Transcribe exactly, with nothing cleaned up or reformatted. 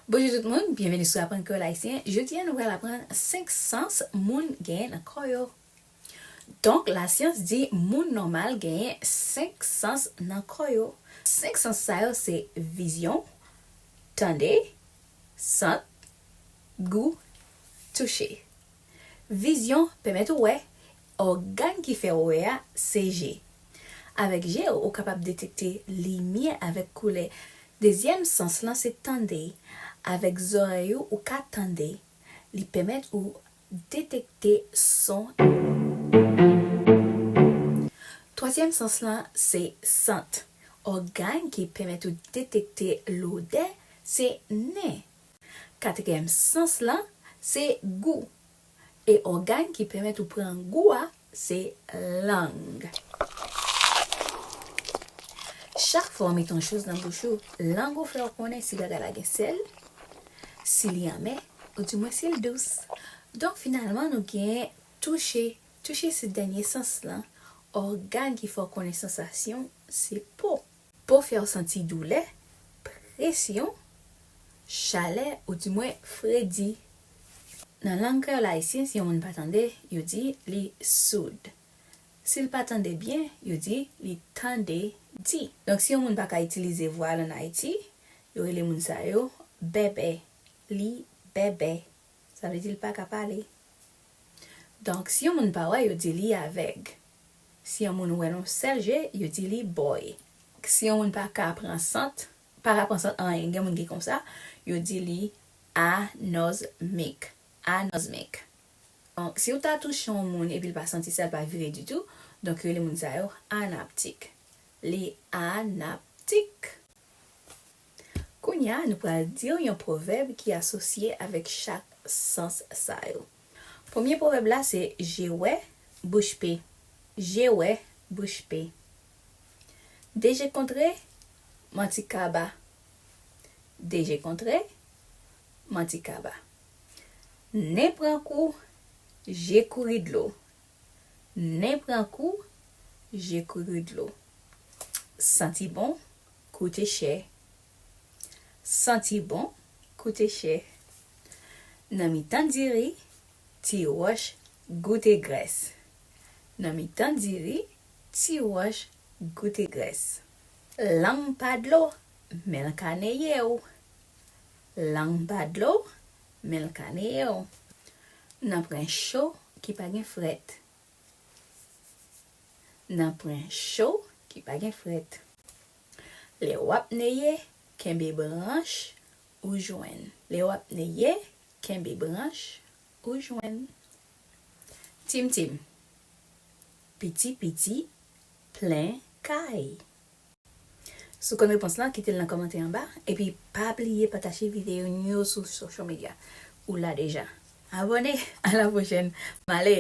Bonjou tout moun, byenveni sou Aprann Kreyòl Ayisyen. Jodi a, nou pral aprann senk sans moun genyen nan kò yo. Donk, lasyans di moun nòmal genyen senk sans nan kò yo. Senk sans sa yo se vizyon, tande, sant, gou, touche. Vizyon pèmèt ou wè. Ògàn ki fè w wè a se je. Avèk je w, ou kapab detekte limyè avèk koulè. Dezyèm sans lan se tande. Avèk zòrèy ou, ou ka tande. Li pèmèt ou detekte son. Twazyèm sans lan se sant. Ògàn ki pèmèt ou detekte lodè se nen. Katriyèm sans lan se gou. E ògàn ki pèmèt ou pran gou a se lang. Chak fwa w mete yon choz nan bouch ou, lang ou fè w konnen si bagay la gen sèl, si li anmè, oudimwen si l dous. Donk, finalman, nou gen touche. Touche se dènye sans lan. Ògàn ki fè w konnen sansasyon se po. Po fè w santi doulè, presyon, chalè, oudimwen fredi. Nan lang kreyòl ayisyen, si yon moun pa tande, yo di li soud. Si l pa tande byen, yo di li tande di. Donk, si yon moun pa ka itilize vwa l ann Ayiti, yo rele moun sa yo bèbè. Li bèbè. Sa vle di l pa ka pale. Donk, si yon moun pa wè, yo di li avèg. Si yon moun wè nan yon sèl je, yo di li bòy. Si yon moun pa ka pran sant, pa ka pran sant anyen, gen moun ki konsa, yo di li anòzmik. Anòzmik. Donk, si w ta touche yon moun epi l pa santi sa, l pa vire ditou, donk yo rele moun sa yo anaptik. Li anaptik. Kounye a, nou pral di w yon pwovèb ki asosye avèk chak sans sa yo. Premye pwovèb la se je wè, bouch pe. Je wè, bouch pe. De je kontre, manti kaba. De je kontre, manti kaba. Nen pran kou, je kouri dlo. Nen pran kou, je kouri dlo. Santi bon, koute chè. Santi bon, koute chè. Nan mitan diri, ti wòch goute grès. Nan mitan diri, ti wòch goute grès. Lang pa dlo, men l ka neye w. Lang pa dlo, men l ka neye w. Nan pren cho ki pa gen frèt. Nan pren cho ki pa gen frèt. Lè w ap neye, kenbe branch ou jwenn. Lè w ap neye, kenbe branch ou jwenn. Tim tim. Piti piti, plen kay. Si w konn repons lan, kite l nan kòmantè anba. Epi pa bliye pataje videyo nou yo sou social media. Ou la deja. Abòne. A la pwochèn. M ale.